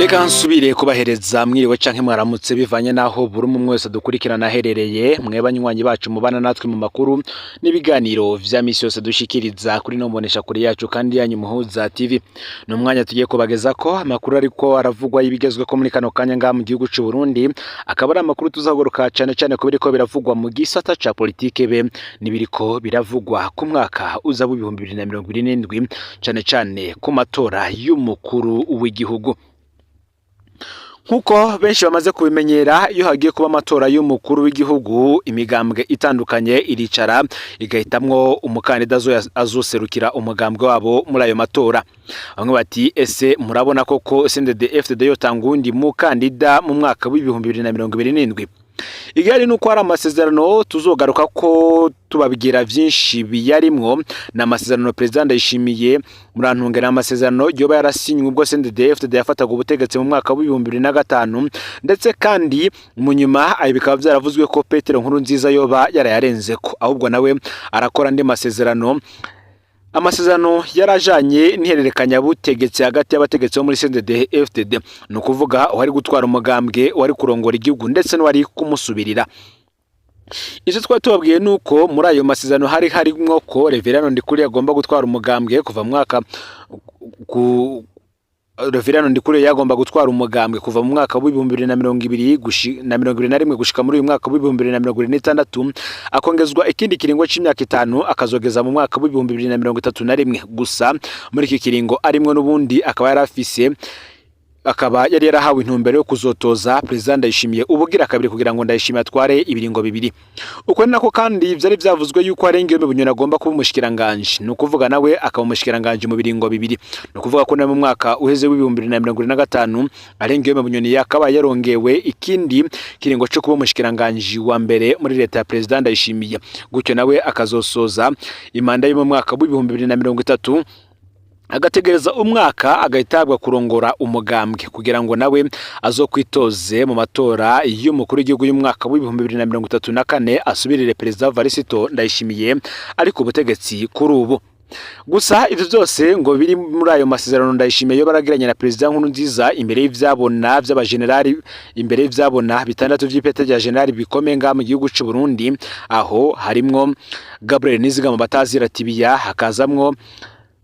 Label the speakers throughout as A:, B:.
A: Reka nsubire kubahereza mwiriwe canke mwaramutse, bivanye naho buri umwe wese dukurikirana aherereye. Mwe banywanyi bacu mubana natwe mu makuru n'ibiganiro vya misi yose dushikiriza kuri no mbonesha kure yacu kandi yanyu Muhuza TV, ni umwanya tugiye kubageza ko amakuru ariko aravugwa y'ibigezweko muri kano kanya ngaha mu gihugu c'u Burundi. Akaba ari amakuru tuzagaruka cane cane ku biriko biravugwa mu gisata ca politike be n'ibiriko biravugwa ku mwaka uza w'2027, cane cane ku matora y'umukuru w'igihugu. Nk'uko benshi bamaze kubimenyera, iyo hagiye kuba amatora y'umukuru w'igihugu, imigambwe itandukanye iricara igahitamwo umukandida azoserukira umugambwe wabo muri ayo matora. Bamwe bati: "Ese murabona koko CNDD FDD yotanga uwundi mukandida mu mwaka w'2027?" Igihari nuko hari amasezerano tuzogaruka ko tubabwira vyinshi biyarimwo. Ni amasezerano Perezida Ndayishimiye, murantunge, ni amasezerano yoba yarasinywe ubwo CNDD FDD yafataga ubutegetsi mu mwaka w'2005, ndetse kandi mu nyuma ayo bikaba vyaravuzwe ko Petero Nkurunziza yoba yarayarenzeko, ahubwo nawe arakora andi masezerano, amasezerano yarajanye n'ihererekanyabutegetsi hagati y'abategetsi bo muri CNDD FDD, ni ukuvuga uwari gutwara umugambwe, uwari kurongora igihugu, ndetse n'uwari kumusubirira. Icyo twari tubabwiye ni uko muri ayo masezerano hari harimwo ko Reverien Ndikuriyo agomba gutwara umugambwe kuva mu mwaka ku Reverien Ndikuriyo yagomba gutwara umugambwe kuva mu mwaka w'2020 na 2021 gushika muri uyu mwaka w'2026, akongezwa ikindi kiringo c'imyaka 5, akazogeza mu mwaka w'2031. Gusa muri iki kiringo arimwo n'ubundi akaba yarafise, akaba yari yarahawe intumbero yo kuzotoza Perezida Ndayishimiye ubugira kabiri, kugira ngo Ndayishimiye atware ibiringo bibiri. Uko ni nako kandi vyari vyavuzwe yuko Alain Bunyoni agomba kuba umushikiranganje, ni ukuvuga nawe akaba umushikiranganje mu biringo bibiri. Ni ukuvuga ko nawe mu mwaka uheze w'2025 Alain Bunyoni yakaba yarongewe ikindi kiringo co kuba umushikiranganje wa mbere muri leta ya Perezida Ndayishimiye, gutyo nawe akazosoza imanda yo mu mwaka w'2030, agategereza umwaka agahita ahabwa kurongora umugambwe, kugira ngo nawe azokwitoze mu matora y'umukuru w'igihugu y'umwaka w'2034, asubirire Perezida Varisito Ndayishimiye ariko ubutegetsi kuri ubu. Gusa ivyo vyose ngo biri muri ayo masezerano Ndayishimiye yo baragiranye na Perezida Nkurunziza imbere y'ivyabona vy'abagenerali, imbere y'ivyabona bitandatu vy'ipete rya generali bikomeye ngaha mu gihugu c'u Burundi. Aho harimwo Gabriel Nizigama batazira Tibiya, hakazamwo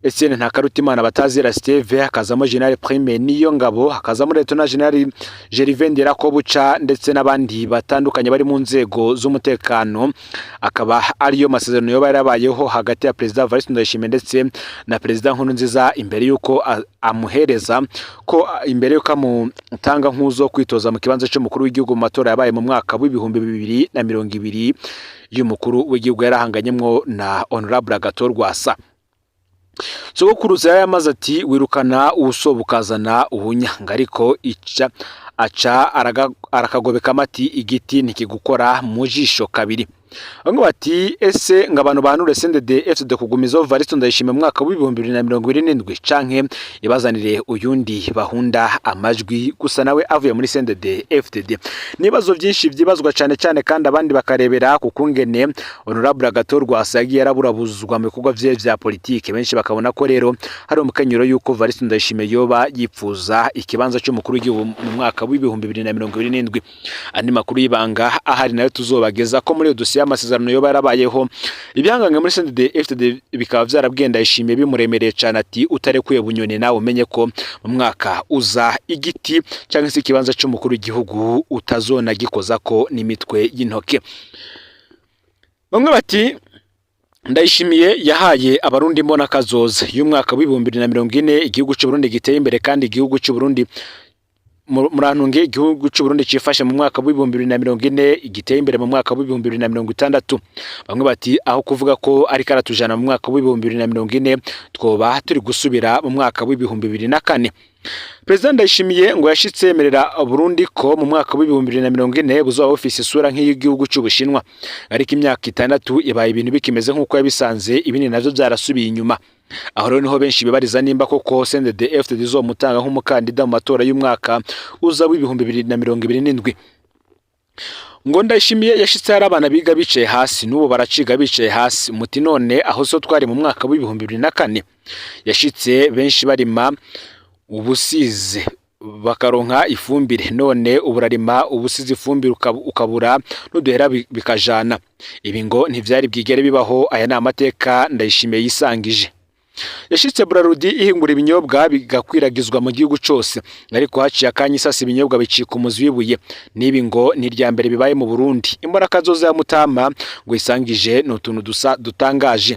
A: Etienne Ntakarutimana batazira Steve, hakazamo General Prime Niyo Ngabo, hakazamo Lieutenant General Gervais Ndirakobuca, ndetse n'abandi batandukanye bari mu nzego z'umutekano. Akaba ariyo masezerano yoba yarabayeho hagati ya Perezida Evariste Ndayishimiye ndetse na Perezida Nkurunziza imbere y'uko amuhereza ko, imbere y'uko amutanga nk'uzo kwitoza mu kibanza cy'umukuru w'igihugu mu matora yabaye mu mwaka w'2020 y'umukuru w'igihugu yarahanganyemwo na Honorable Agathon Rwasa. Sogokuruza yari ati: "Wirukana ubuso ukazana ubunyanga," ariko ica aca arakagobeka amati, igiti ntikigukora mu jisho kabiri. Bamwe bati: "Ese ngo abantu bahanure CNDD FDD kugumizaho Evariste Ndayishimiye mu mwaka w'2027, canke ibazanire uyundi bahunda amajwi gusa nawe avuye muri CNDD FDD?" Nibazo byinshi byibazwa cyane cyane, kandi abandi bakarebera ku kungene Honorable Agathon Rwasa yagiye yaraburabuzwa mu bikorwa vye vya politike. Benshi bakabona ko rero hari umukenyero yuko Evariste Ndayishimiye yoba yipfuza ikibanza cy'umukuru w'igihugu mu mwaka w'2027. Andi makuru y'ibanga ahari nayo tuzobageza ko muri iyo dosiye y'amasezerano yoba yarabayeho, ibihangange muri CNDD FDD bikaba vyarabwiye Ndayishimiye bimuremereye cane ati: "Utarekuye Bunyoni, nawe umenye ko mu mwaka uza igiti cyangwa se ikibanza cy'umukuru w'igihugu utazona gikozako n'imitwe y'intoke." Bamwe bati: "Ndayishimiye yahaye Abarundi mbona kazoza y'umwaka w'2040, igihugu cy'u Burundi giteye imbere, kandi igihugu cy'u Burundi, murantunge, igihugu cy'u Burundi cifashe mu mwaka w'2040, giteye imbere mu mwaka w'2060." Bamwe bati: "Aho kuvuga ko ariko aratujana mu mwaka w'2040, twoba turi gusubira mu mwaka w'2004." Perezida Ndayishimiye ngo yashitse yemerera Burundi ko mu mwaka w'2040 buzoba bufise isura nk'iy'igihugu c'Ubushinwa, ariko imyaka 6 ibaye ibintu bikimeze nk'uko yabisanze, ibindi navyo byarasubiye inyuma. Aho rero niho benshi bibariza nimba koko CNDD FDD izomutanga nk'umukandida mu matora y'umwaka uza w'2027. Ngo Ndayishimiye yashitse hari abana biga bicaye hasi, n'ubu baraciga bicaye hasi. Muti: "None aho so twari mu mwaka w'2004?" Yashitse benshi barima ubusize. Bakaronka ifumbire. None uburarima ubusize ifumbire, ukabura n'uduhera bikajana. Ibi ngo ntivyari bwigere bibaho. Aya ni amateka Ndayishimiye yisangije. Yashitse Brarudi ihingura ibinyobwa bigakwiragizwa mu gihugu cose, ariko haciye akanya isasa ibinyobwa bicika umuzi w'ibuye. N'ibi ngo ni irya mbere bibaye mu Burundi. Imbonakazoza ya Mutama ngo isangije ni utuntu dusa dutangaje.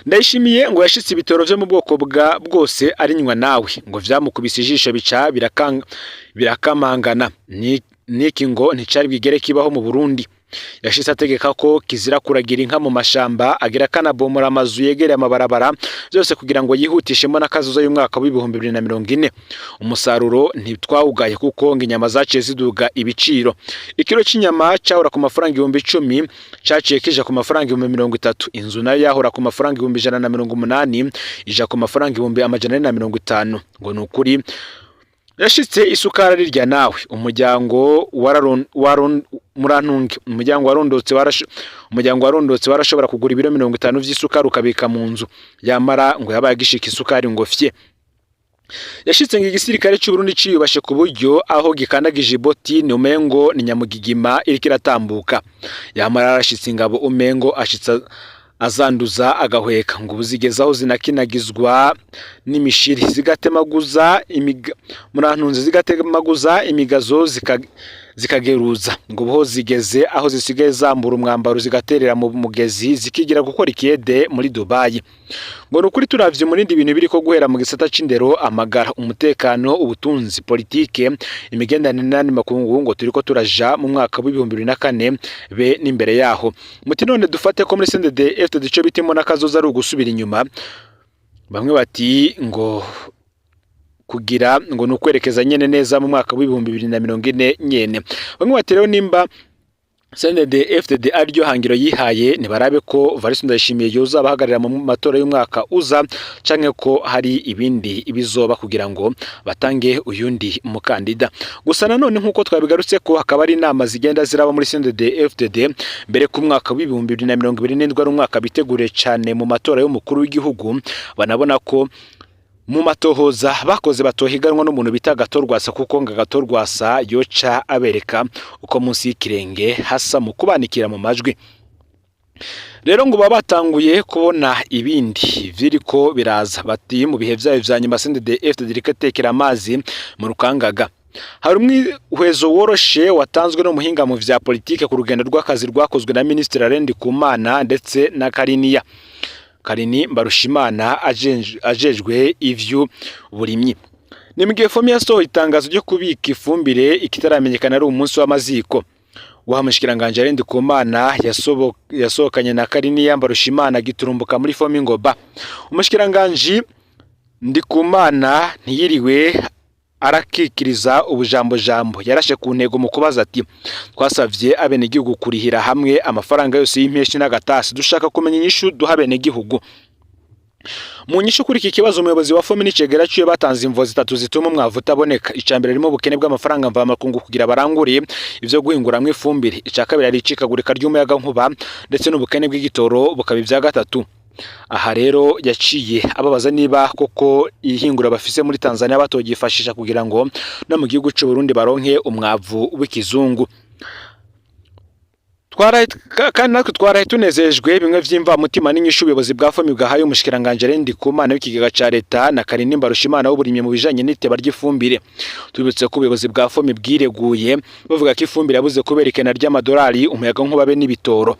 A: Ndayishimiye ngo yashitse ibitoro vyo mu bwoko bwa bwose arinywa nawe, ngo vyamukubise ijisho bica birakamangana. Niki ngo nticari bwigere kibaho mu Burundi. Yashitse ategeka ko kizira kuragira inka mu mashamba, agira kanabomora amazu yegereye amabarabara, byose kugira ngo yihutishe imbonakazoza y'umwaka w'2040. Umusaruro ntitwawugaye, kuko ngo inyama zaciye ziduga ibiciro. Ikiro cy'inyama cyahora ku mafaranga 10,000 caciye kija ku mafaranga 30,000. Inzu nayo yahora ku mafaranga 180,000 ija ku mafaranga 450,000. Ngo ni ukuri yashitse isukari arirya nawe. Umuryango wararon murantunge, umuryango warondotse warashobora kugura ibiro 50 vy'isukari ukabika mu nzu. Yamara ngo yabaye agishika isukari ngo fye. Yashitse ngo igisirikare cy'u Burundi ciyubashe ku buryo aho gikandagije iboti ni umengo ni nyamugigima iriko iratambuka. Yamara yarashitse ingabo umengo ashitse azanduza agahweka, ngo ubu zigeze aho zinakinagizwa n'imishiri, zigatemaguza imiga murantunze, zigatemaguza imigazo, zikageruza. Ngo ubu ho zigeze aho zisigaye zambura umwambaro zigaterera mu mugezi, zikigira gukora ikiyede muri Dubai. Ngo ni ukuri turavye murindi bintu biriko guhera mu gisata c'indero, amagara, umutekano, ubutunzi, politike, imigenderanire n'ayandi makungu, ngo turiko turaja mu mwaka w'2004 be n'imbere yaho. Muti none dufate ko muri CNDD FDD ico bita imbonakazoza ari ugusubira inyuma? Bamwe bati ngo kugira ngo ni ukwerekeza nyene neza mu mwaka w'2040 nyene. Bamwe bati rero nimba CNDD FDD ariryo hangiro yihaye, ntibarabe ko Evariste Ndayishimiye yoza abahagararira mu matora y'umwaka uza, canke ko hari ibindi bizoba kugira ngo batange uyundi mukandida. Gusa nanone nk'uko twabigarutse ko hakaba ari inama zigenda ziraba muri CNDD FDD mbere ku mwaka w'2027, ari umwaka biteguriye cane mu matora y'umukuru w'igihugu. Banabona ko mu matohoza bakoze batohiganwa n'umuntu bita Agatorwasa, kuko ngo Agatorwasa yoca abereka uko munsi y'ikirenge hasa mu kubanikira mu majwi. Rero ngo baba batanguye kubona ibindi viriko biraza. Bati mu bihe vyayo vya nyuma CNDD FDD iriko itekera amazi mu rukangaga. Hari umwihwezo woroshe watanzwe n'umuhinga mu vya politike ku rugendo rw'akazi rwakozwe na Minisitiri Alain Ndikumana ndetse na Kariniya Karini Mbarushimana ajejwe ivy'uburimyi. Ni mu gihe FOMI yasohoye itangazo ryo kubika ifumbire ikitaramenyekana ari umunsi w'amaziko. Wa mushikiranganje Alain Ndikumana yasohokanye na Kariniya Mbarushimana giturumbuka muri FOMI Ngoba. Umushikiranganje Ndikumana ntiyiriwe arakikiriza ubujambo jambo, yarashe ku ntego mu kubaza ati: "Twasavye abenegihugu kurihira hamwe amafaranga yose y'impeshi n'agatasi. Dushaka kumenya inyishu duha abenegihugu." Mu nyishu kuri iki kibazo, umuyobozi wa FOMI n'icegera ciwe batanze imvo zitatu zituma umwavu utaboneka. Ica mbere harimo ubukene bw'amafaranga mvamakungu kugira barangure ivyo guhinguramwo ifumbire. Ica kabiri hari icikagurika ry'umuyagankuba ndetse n'ubukene bw'igitoro bukaba ivya gatatu. Aha rero yaciye ababaza niba koko ihingura bafise muri Tanzania batogifashisha kugira ngo no mu gihugu c'u Burundi baronke umwavu w'ikizungu. Kandi natwe twaraye tunezejwe bimwe vy'imvamutima n'inyishu ubuyobozi bwa FOMI bwahaye umushikiranganje Alain Ndikumana w'ikigega ca leta na Karini Mbarushimana w'uburimyi mu bijanye n'iteba ry'ifumbire. Tubibutse ko ubuyobozi bwa FOMI bwireguye buvuga ko ifumbire yabuze kubera ikena ry'amadolari, umuyaga nkuba be n'ibitoro.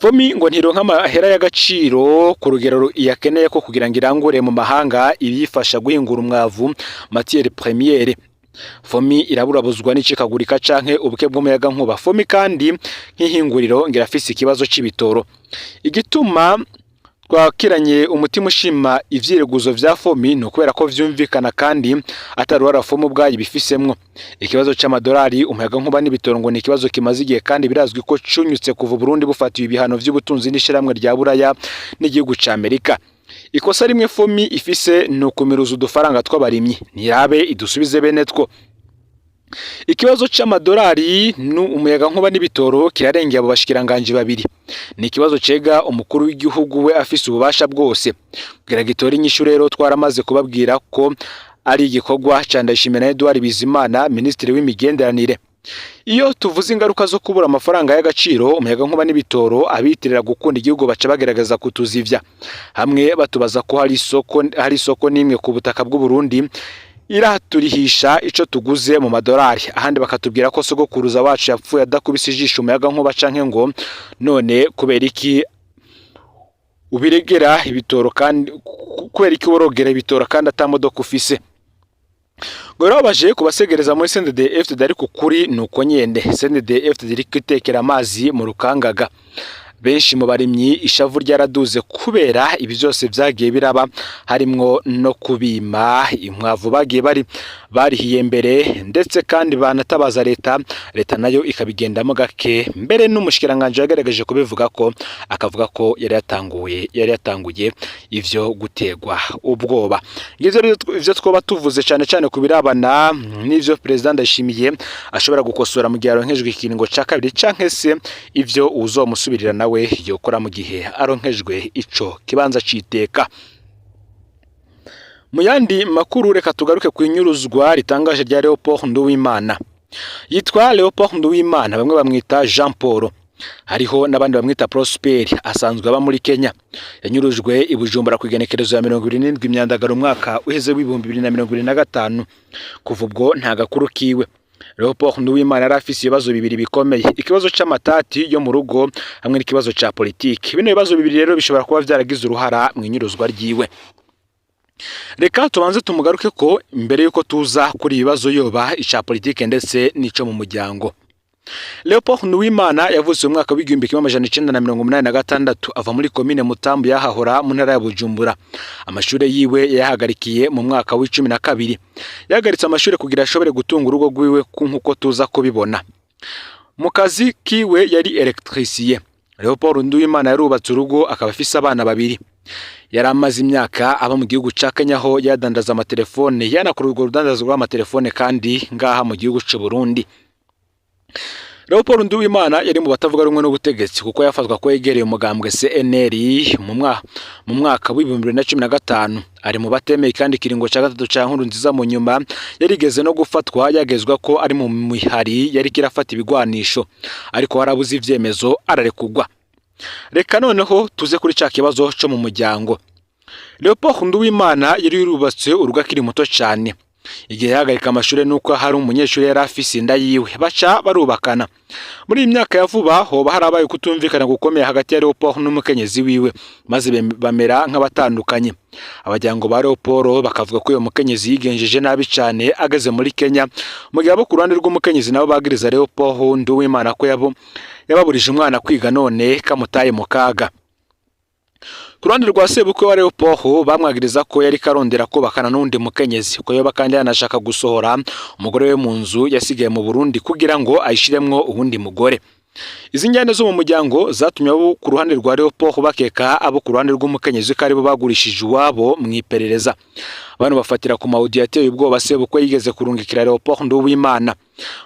A: FOMI ngo ntironka amahera y'agaciro ku rugero iyakeneye ko kugira ngo irangure mu mahanga ibiyifasha guhingura umwavu, matière première. FOMI iraburabuzwa n'icikagurika canke ubuke bw'umuyaga nkuba. FOMI kandi nk'ihinguriro ngo irafise ikibazo c'ibitoro. Igituma twakiranye umutima ushima ivyireguzo vya FOMI ni ukubera ko vyumvikana kandi atari uruhara FOMI ubwayo ibifisemwo. Ikibazo c'amadolari, umuyaga nkuba n'ibitoro ngo ni ikibazo kimaze igihe kandi birazwi ko cunyutse kuva Burundi bufatiwe ibihano vy'ubutunzi n'ishirahamwe rya Buraya n'igihugu ca Amerika. Ikosa rimwe FOMI ifise ni ukumiruza udufaranga tw'abarimyi, ntirabe idusubize bene two. Ikibazo c'amadolari umuyaga nkuba n'ibitoro kirarengeye abo bashikiranganji babiri, ni ikibazo cega umukuru w'igihugu we afise ububasha bwose kugira gitore inyishu. Rero twaramaze kubabwira ko Ari igikorwa ca Ndayishimiye na Edouard Bizimana, minisitiri w'imigenderanire. Iyo tuvuze ingaruka zo kubura amafaranga y'agaciro, umuyagankuba n'ibitoro, abitirira gukunda igihugu baca bagerageza kutuzivya. Hamwe batubaza ko hari isoko n'imwe ku butaka bw'u Burundi iraturihisha ico tuguze mu madolari, ahandi bakatubwira ko sogokuruza wacu yapfuye adakubise ijisho umuyagankuba, canke ngo none kubera iki ubiregera ibitoro kandi kubera iki worogera ibitoro kandi ata modoka ufise? Ngo birababaje kubasegereza muri CNDD FDD, ariko ukuri ni uko nyene. CNDD FDD iriko itekera amazi mu rukangaga. Benshi mu barimyi ishavu ryaraduze kubera ibi byose vyagiye biraba, harimwo no kubima inkwavu bagiye bari barihiye mbere, ndetse kandi banatabaza leta, leta nayo ikabigendamo gake. Mbere n'umushikiranganje yagaragaje kubivuga ko akavuga ko yari yatanguye ivyo gutegwa ubwoba. Ngivyo rero ivyo twoba tuvuze cyane cyane ku birabana n'ivyo President Ndayishimiye ashobora gukosora mu gihe aronkejwe ikiringo ca kabiri, canke se ivyo uzomusubirira nawe yokora mu gihe aronkejwe ico kibanza c'iteka. Mu yandi makuru, reka tugaruke ku inyuruzwa ritangaje rya Leopold Nduwimana. Yitwa Leopold Nduwimana, bamwe bamwita Jean Paul, hariho n'abandi bamwita Prosper. Asanzwe aba muri Kenya. Yanyurujwe i Bujumbura ku igenekerezo ya 27 Myandagaro umwaka uheze w'2025. Kuva ubwo nta gakuru kiwe. Leopold Nduwimana yari afise ibibazo bibiri bikomeye: ikibazo c'amatati yo mu rugo hamwe n'ikibazo ca politiki. Bino bibazo bibiri rero bishobora kuba vyaragize uruhara mu inyuruzwa ryiwe. Reka tubanze tumugaruke ko mbere yuko tuza kuri ibibazo, yoba ica politike ndetse n'ico mu muryango. Leopold Nduwimana yavutse mu mwaka w'1986, ava muri komine Mutambu yahahora mu ntara ya Bujumbura. Amashure yiwe yayahagarikiye mu mwaka w'12. Yahagaritse amashure kugira ashobore gutunga urugo rwiwe, nk'uko tuza kubibona. Mu kazi kiwe yari électricien. Leopold Nduwimana yarubatse urugo, akaba afise abana babiri. Yari amaze imyaka aba mu gihugu ca Kenya, aho yadandaza amatelefone, yanakora urwo rudandazo rw'amatelefone kandi ngaha mu gihugu c'u Burundi. Leopold Nduwimana yari mu batavuga rumwe n'ubutegetsi, kuko yafatwa ko yegereye umugambwe CNL. Mu mwaka w'2015 ari mu batemeye kandi ikiringo ca gatatu ca Nkurunziza. Mu nyuma yarigeze no gufatwa yagezwa ko ari mu mihari yariko irafata ibigwanisho, ariko harabuze ivyemezo ararekugwa. Reka noneho tuze kuri ca kibazo co mu muryango. Leopold Nduwimana yari yubatse urugo akiri muto cane. Igihe yahagarika amashure nuko hari umunyeshuri yari afise inda yiwe, baca barubakana. Muri iyi myaka ya vuba hoba harabaye kutumvikana gukomeye hagati ya Leopold n'umukenyezi wiwe, maze bamera nk'abatandukanye. Abajyango ba Leopold bakavuga ko uyo mukenyezi yigenjeje nabi cane ageze muri Kenya, mu gihe abo ku ruhande rw'umukenyezi nabo bagiriza Leopold Nduwimana ko yabo yababurije umwana kwiga none kamutaye mu kaga. Ku ruhande rwa sebukwe wa Leopold bamwagiriza ko yari karondera kubakana n'undi mukenyezi, ko yoba kandi yanashaka gusohora umugore we mu nzu yasigaye mu Burundi kugira ngo ayishiremwo uwundi mugore. Izi njyane zo mu muryango zatumye abo ku ruhande rwa Leopold bakeka abo ku ruhande rw'umukenyezi ko aribo bagurishije iwabo mu iperereza. Bano bafatira ku ma audio yateye ubwoba sebukwe yigeze kurungikira Leopold Nduwimana.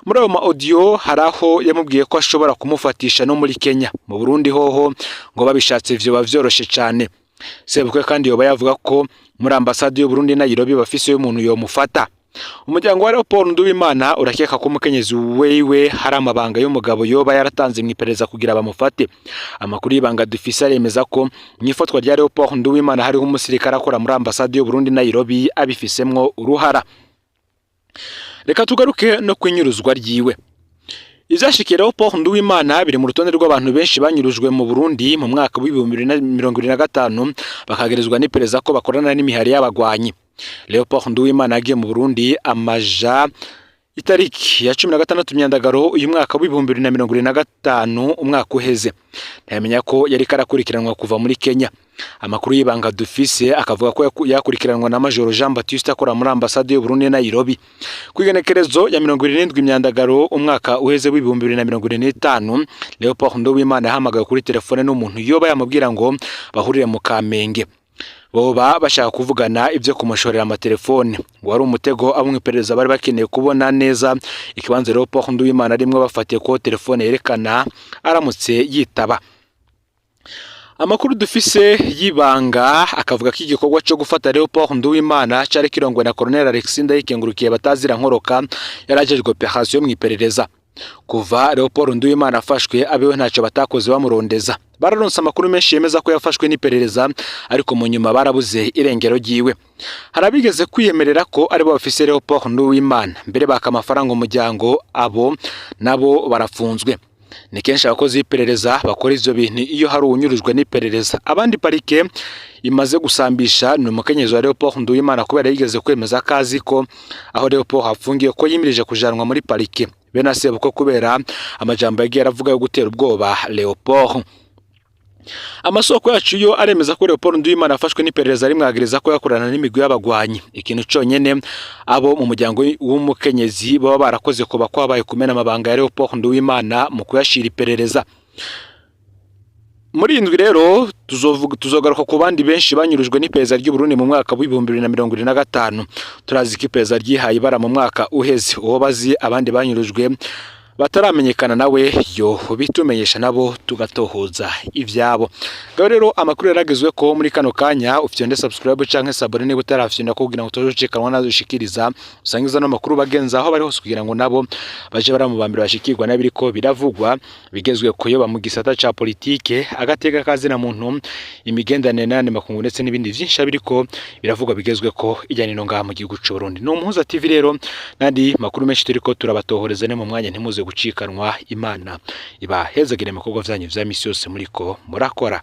A: Muri ayo ma audio hari aho yamubwiye ko ashobora kumufatisha no muri Kenya, mu Burundi hoho ngo babishatse vyoba vyoroshe cane. Sebukwe kandi yoba yavuga ko muri ambasade y'u Burundi Nairobi bafise umuntu yomufata. Umuryango wa Leopold Nduwimana urakeka ko umukenyezi wiwe hari amabanga y'umugabo yoba yaratanze mu iperereza kugira bamufate. Amakuru y'ibanga dufise aremeza ko mu ifatwa rya Leopold Nduwimana hariho umusirikare akora muri ambasade y'u Burundi Nairobi abifisemwo uruhara. Reka tugaruke no kwinyuruzwa ryiwe. Ivyashikiye Leopold Nduwimana biri mu rutonde rw'abantu benshi banyurujwe mu Burundi mu mwaka w'2025, bakagerezwa n'iperereza ko bakorana n'imihari y'abagwanyi. Leopold Nduwimana yagiye mu Burundi amaja itariki ya 16 Myandagaro uyu mwaka w'2025, umwaka uheze. Ntiyamenya ko yari karakurikiranwa kuva muri Kenya. Amakuru y'ibanga dufise akavuga ko yakurikiranwa na Majoro Jean Baptiste akora muri ambasade y'u Burundi Nairobi. Ku igenekerezo ya 70 Myandagaro umwaka uheze w'2025, Leopold Nduwimana yahamagawe kuri telefone n'umuntu yoba yamubwira ngo bahurire mu Kamenge, boba bashaka kuvugana ibyo kumushorera amatelefone. Ngo wari umutego abo mu iperereza bari bakeneye kubona neza ikibanza Leopold Nduwimana arimwo, bafatiye ko telefone yerekana aramutse yitaba. Amakuru dufise y'ibanga akavuga ko igikorwa cyo gufata Leopold Nduwimana cari kirongowe na Colonel Alexis Ndayikengurukiye batazira nkoroka, yarajejwe opération mw'iperereza. Kuva Leopold Nduwimana afashwe, abiwe ntacyo batakoze bamurondeza. Bararonse amakuru menshi yemeza ko yafashwe n'iperereza, ariko mu nyuma barabuze irengero ryiwe. Hari abigeze kwiyemerera ko aribo bafise Leopold Nduwimana, mbere baka amafaranga umuryango, abo nabo barafunzwe. Ni kenshi abakozi b'iperereza bakora ivyo bintu iyo hari uwunyurujwe n'iperereza. Abandi parike imaze gusambisha ni umukenyezi wa Leopold Nduwimana, kubera yigeze kwemeza ko azi ko aho Leopold afungiye, ko yimirije kujanwa muri parike. Bene ko kubera amajambo yagiye aravuga yo gutera ubwoba Leopold. Amasoko yacu yo aremeza ko Leopold Nduwimana afashwe n'iperereza rimwagiriza ko yakorana n'imigwi y'abagwanyi. Ikintu conyene abo mu muryango w'umukenyezi baba barakoze kuba kwabaye kumena amabanga ya Leopold Nduwimana mu kuyashira iperereza. Muri iyi ndwi rero tuzogaruka ku bandi benshi banyurujwe n'iperereza ry'u Burundi mu mwaka w'2025. Turazi ko iperereza ryihaye ibara mu mwaka uheze. Uwo bazi abandi banyurujwe bataramenyekana nawe yo bitumenyesha, nabo tugatohoza ivyabo. Ngaho rero amakuru yaragezwe ko muri kano kanya ufyonde subscribe canke s'abonner niba utarafyonda, kugira ngo utazocikanwa nadushikiriza. Usangiza no makuru bagenza aho bari hose, kugira ngo nabo baje baramubambira bashikirwa n'abiriko biravugwa bigezwe kuyoba mu gisata ca politike, agateka kazina muntu, imigenderanire n'ayandi makungu, ndetse n'ibindi vyinshi biriko biravugwa bigezwe ko ijyanye no ngaha mu gihugu c'u Burundi. Ni Umuhuza TV rero, n'andi makuru menshi turiko turabatohoreza ne mu mwanya, ntimuze gucikanwa. Imana ibahezagire mu bikorwa vyanyu vya misi yose muriko murakora.